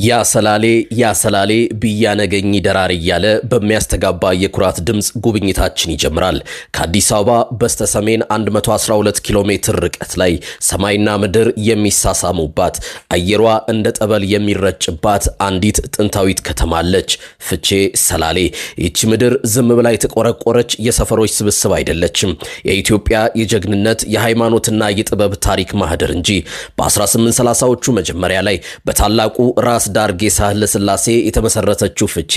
ያ ሰላሌ ያ ሰላሌ ብያ ነገኝ ደራር እያለ በሚያስተጋባ የኩራት ድምፅ ጉብኝታችን ይጀምራል። ከአዲስ አበባ በስተሰሜን 112 ኪሎ ሜትር ርቀት ላይ ሰማይና ምድር የሚሳሳሙባት፣ አየሯ እንደ ጠበል የሚረጭባት አንዲት ጥንታዊት ከተማ አለች፣ ፍቼ ሰላሌ። ይቺ ምድር ዝም ብላ የተቆረቆረች የሰፈሮች ስብስብ አይደለችም። የኢትዮጵያ የጀግንነት፣ የሃይማኖትና የጥበብ ታሪክ ማህደር እንጂ። በ1830ዎቹ መጀመሪያ ላይ በታላቁ ራስ ዳርጌ ሳህለ ስላሴ የተመሰረተችው ፍቼ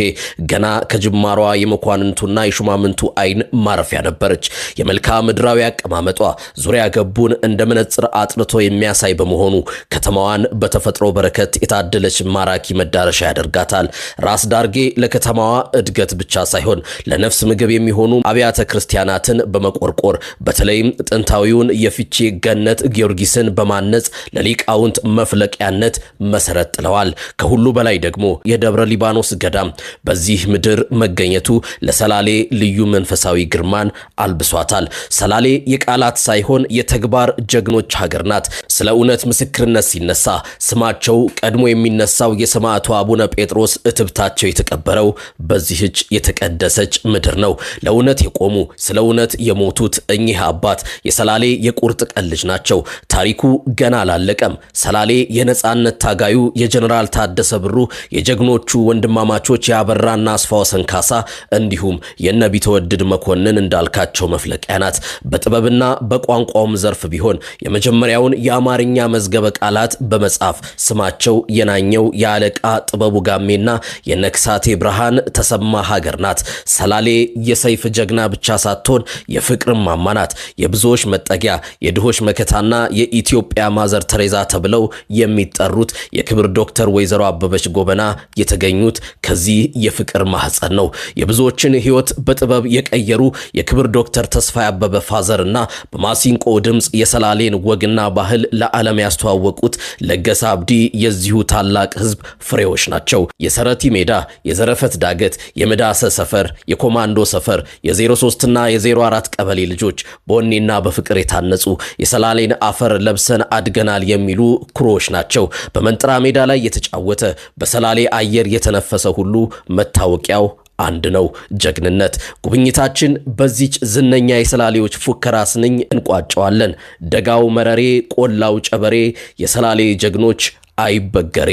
ገና ከጅማሯ የመኳንንቱና የሹማምንቱ አይን ማረፊያ ነበረች። የመልክዓ ምድራዊ አቀማመጧ ዙሪያ ገቡን እንደ መነጽር አጥርቶ የሚያሳይ በመሆኑ ከተማዋን በተፈጥሮ በረከት የታደለች ማራኪ መዳረሻ ያደርጋታል። ራስ ዳርጌ ለከተማዋ እድገት ብቻ ሳይሆን ለነፍስ ምግብ የሚሆኑ አብያተ ክርስቲያናትን በመቆርቆር፣ በተለይም ጥንታዊውን የፍቼ ገነት ጊዮርጊስን በማነጽ ለሊቃውንት መፍለቂያነት መሰረት ጥለዋል። ከሁሉ በላይ ደግሞ የደብረ ሊባኖስ ገዳም በዚህ ምድር መገኘቱ ለሰላሌ ልዩ መንፈሳዊ ግርማን አልብሷታል። ሰላሌ የቃላት ሳይሆን የተግባር ጀግኖች ሀገር ናት። ስለ እውነት ምስክርነት ሲነሳ ስማቸው ቀድሞ የሚነሳው የሰማዕቱ አቡነ ጴጥሮስ እትብታቸው የተቀበረው በዚህች የተቀደሰች ምድር ነው። ለእውነት የቆሙ፣ ስለ እውነት የሞቱት እኚህ አባት የሰላሌ የቁርጥ ቀን ልጅ ናቸው። ታሪኩ ገና አላለቀም። ሰላሌ የነጻነት ታጋዩ የጀነራል ታደሰ ብሩ፣ የጀግኖቹ ወንድማማቾች የአበራና አስፋወሰን ካሳ እንዲሁም የነ ቢትወደድ መኮንን እንዳልካቸው መፍለቂያ ናት። በጥበብና በቋንቋውም ዘርፍ ቢሆን የመጀመሪያውን የአማርኛ መዝገበ ቃላት በመጻፍ ስማቸው የናኘው የአለቃ ጥበቡ ጋሜና የነክሳቴ ብርሃን ተሰማ ሀገር ናት። ሰላሌ የሰይፍ ጀግና ብቻ ሳትሆን የፍቅር ማማ ናት። የብዙዎች መጠጊያ፣ የድሆች መከታና የኢትዮጵያ ማዘር ተሬዛ ተብለው የሚጠሩት የክብር ዶክተር ወይዘሮ አበበች ጎበና የተገኙት ከዚህ የፍቅር ማህፀን ነው። የብዙዎችን ሕይወት በጥበብ የቀየሩ የክብር ዶክተር ተስፋዬ አበበ ፋዘር እና በማሲንቆ ድምፅ የሰላሌን ወግና ባህል ለዓለም ያስተዋወቁት ለገሰ አብዲ የዚሁ ታላቅ ሕዝብ ፍሬዎች ናቸው። የሰረቲ ሜዳ፣ የዘረፈት ዳገት፣ የመዳሰ ሰፈር፣ የኮማንዶ ሰፈር፣ የ03 እና የ04 ቀበሌ ልጆች በወኔና በፍቅር የታነጹ፣ የሰላሌን አፈር ለብሰን አድገናል የሚሉ ኩሮዎች ናቸው። በመንጥራ ሜዳ ላይ የተጫወተ፣ በሰላሌ አየር የተነፈሰ ሁሉ መታወቂያው አንድ ነው፣ ጀግንነት። ጉብኝታችን በዚች ዝነኛ የሰላሌዎች ፉከራ ስንኝ እንቋጨዋለን። ደጋው መረሬ፣ ቆላው ጨበሬ፣ የሰላሌ ጀግኖች አይበገሬ።